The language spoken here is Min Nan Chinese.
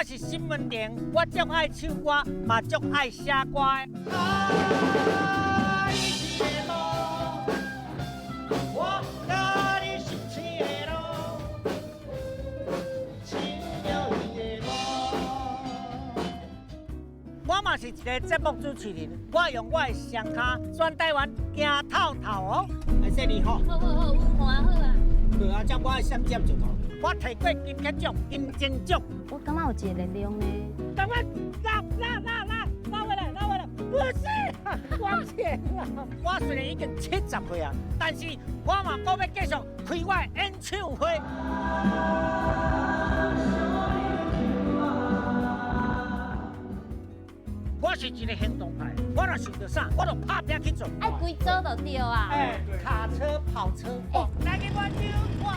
我是新聞人，我足愛唱歌，嘛足愛寫歌的。啊，你是的夢，我佮你心情的路，唱著伊的夢。我嘛是一个節目主持人，我用我的雙跤全台灣行透透哦。來，說你好。好好好，有看好啊。對啊，這我愛閃接就頭。我提過金曲獎、金鐘獎。我感覺有一個力量呢。趕快拉拉拉拉拉回來，拉回來！不是，往前啦！我雖然已經70歲啊，但是我嘛閣欲繼續開我的演唱會。我是一個行動派，我若想著啥，我就拍拚去做。愛規組就對啊。哎，卡車、跑車，哦，來給我丟哇！